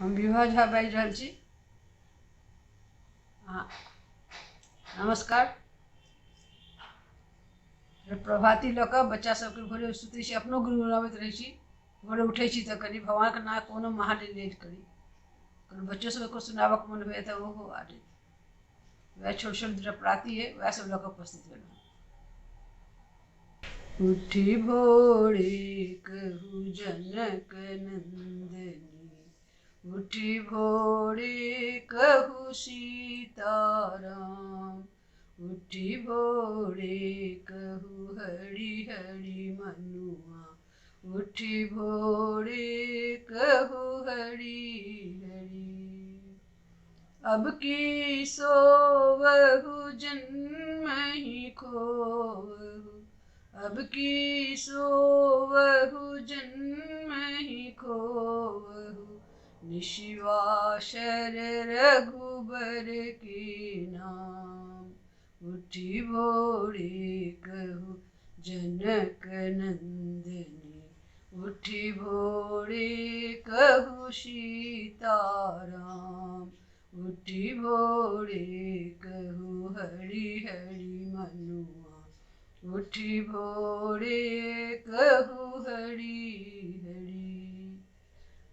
हम विभा झा बाजि रहल छी। नमस्कार। प्रभाती लऽ कऽ बच्चा सबके भोरे सुतै छी, अपनो गुनगुनाबैत रहै छी। भोरे उठै छी तऽ कनि भगवानके नाम कोनो महादेव लेल करी, कोनो बच्चो सबके सुनाबऽके मन होइए तऽ ओहो आबैत। वएह छोट छोट दूटा प्राती अइ, वएह सब लऽ कऽ उपस्थित भेलहुँ। उठी भोरे कहू जनक नंदनी, उठी भोरे कहू सीताराम, उठी भोरे कहू हरि हरि मनुआ, उठी भोरे कहू हरि हरि। अब की सोवहु जन्म ही खोवहु, अब की सोवहु जन्म ही खोवहु, निशिवाशर रघुबर के नाम। उठी भोरे कहू जनक नंदनी, उठी भोरे कहू सीताराम, उठी भोरे कहू हरि हरि मनुआ, उठी भोरे कहू हरि हरि।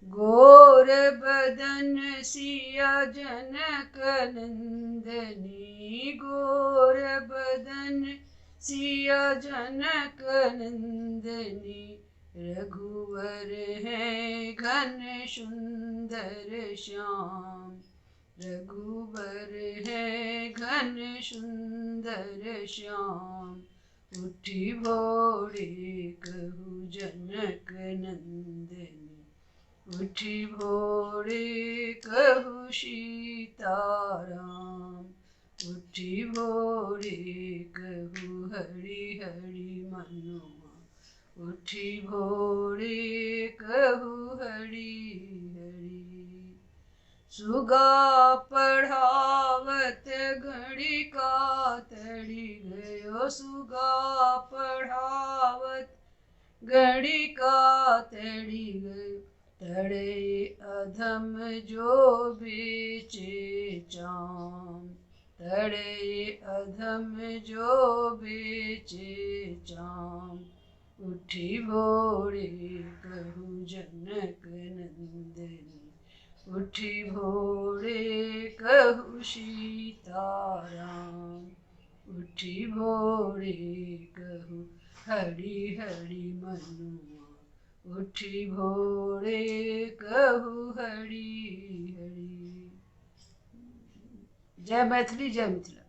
गोर बदन सिया जनक नंदनी, गोर बदन सिया जनक नंदनी, रघुवर है घन सुंदर श्याम, रघुवर है घन सुंदर श्याम। उठी भोरे कहू जनक नंदनी, उठी भोरे कहू सीताराम, उठी भोरे कहू हरि हरि मनुआ, उठी भोरे कहू हरि हरि। सुगा पढ़ावत घड़ी का तड़ी गयो, सुगा पढ़ावत घड़ी का तड़ी गयो, तड़े अधम जो बेचे चाम, तड़े अधम जो बेचे चाम। उठी भोरे कहू जनक नंदनी, उठी भोरे कहू सीताराम, उठी भोरे कहू हरि हरि मनुआ, उठी भोरे कहू हरि हरि। जय मैथिली, जय मिथिला।